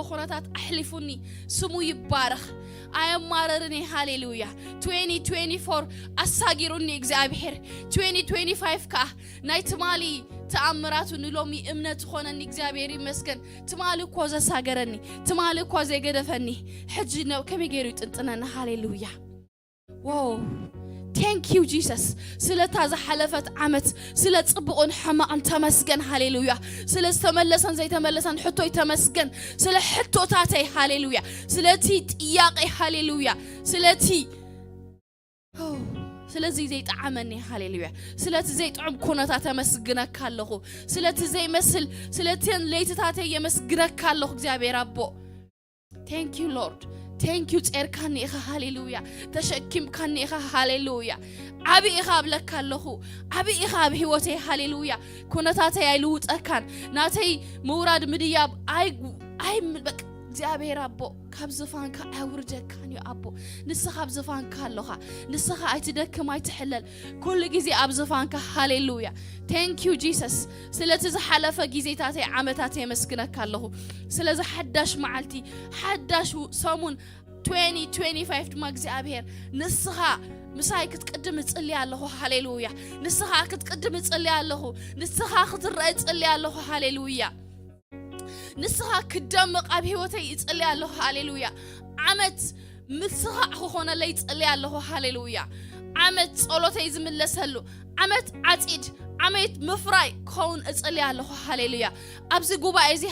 ኩነታት ኣሕሊፉኒ። ስሙ ይባረኽ። ኣየማረርን እየ። ሃሌሉያ። twenty twenty-four ኣሳጊሩኒ እግዚኣብሔር። twenty twenty-five ከዓ ናይ ትማሊ ተኣምራቱ ንሎሚ እምነት ዝኾነኒ እግዚኣብሔር ይመስገን። ትማሊ እኮ ዘሳገረኒ፣ ትማሊ እኮ ዘይገደፈኒ፣ ሕጂ ነ-፣ ከመይ ገይሩ ይጥንጥነኒ? ሃሌሉያ። ዋው። Thank you Jesus። ስለታ ዝሓለፈት ዓመት፣ ስለ ጽቡቕን ሕማቕን ተመስገን። ሃሌሉያ። ስለ ዝተመለሰን ዘይተመለሰን ሕቶይ ተመስገን። ስለ ሕቶታተይ፣ ሃሌሉያ። ስለቲ ጥያቄ፣ ሃሌሉያ። ስለቲ፣ ኦ፣ ስለዚ ዘይጠዓመኒ፣ ሃሌሉያ። ስለቲ ዘይጥዑም ኩነታት ተመስግነካ ኣለኹ። ስለቲ ዘይመስል፣ ስለተን ለይትታተይ የመስግነካ ኣለኹ እግዚኣብሔር ኣቦ። Thank you Lord። Thank you። ጼርካኒ ኢኻ፣ ሃሌሉያ። ተሸኪምካኒ ኢኻ፣ ሃሌሉያ። ዓቢ ኢኻ እብለካ ኣለኹ። ዓቢ ኢኻ ኣብ ህይወተይ፣ ሃሌሉያ። ኩነታተይ ኣይልውጠካን። ናተይ ምውራድ ምድያብ ኣይ-፣ ኣይ-፣ በቃ እግዚኣብሔር ኣቦ ካብ ዝፋንካ ኣያውርደካን እዩ ኣቦ። ንስኻ ኣብ ዝፋንካ ኣለኻ። ንስኻ ኣይትደክም ኣይትሕለል። ኩሉ ግዜ ኣብ ዝፋንካ፣ ሃሌሉያ። Thank you Jesus። ስለቲ ዝሓለፈ ግዜታተይ ዓመታት የመስግነካ ኣለኹ። ስለዚ ሓዳሽ መዓልቲ፣ ሓዳሽ ሰሙን twenty twenty-five ድማ እግዚኣብሔር ንስኻ ምሳይ ክትቅድም እጽሊ ኣለኹ። ሃሌሉያ። ንስኻ ክትቅድም እጽሊ ኣለኹ። ንስኻ ክትረአ እጽሊ ኣለኹ። ሃሌሉያ። ንስኻ ክደምቕ ኣብ ህይወተይ ይጽሊ ኣለኹ። ሃሌሉያ። ዓመት ምስኻ ክኾነለይ ይጽሊ ኣለኹ። ሃሌሉያ። ዓመት ጸሎተይ ዝምለሰሉ፣ ዓመት ዓጺድ፣ ዓመት ምፍራይ ክኸውን እጽሊ ኣለኹ። ሃሌሉያ። ኣብዚ ጉባኤ እዚ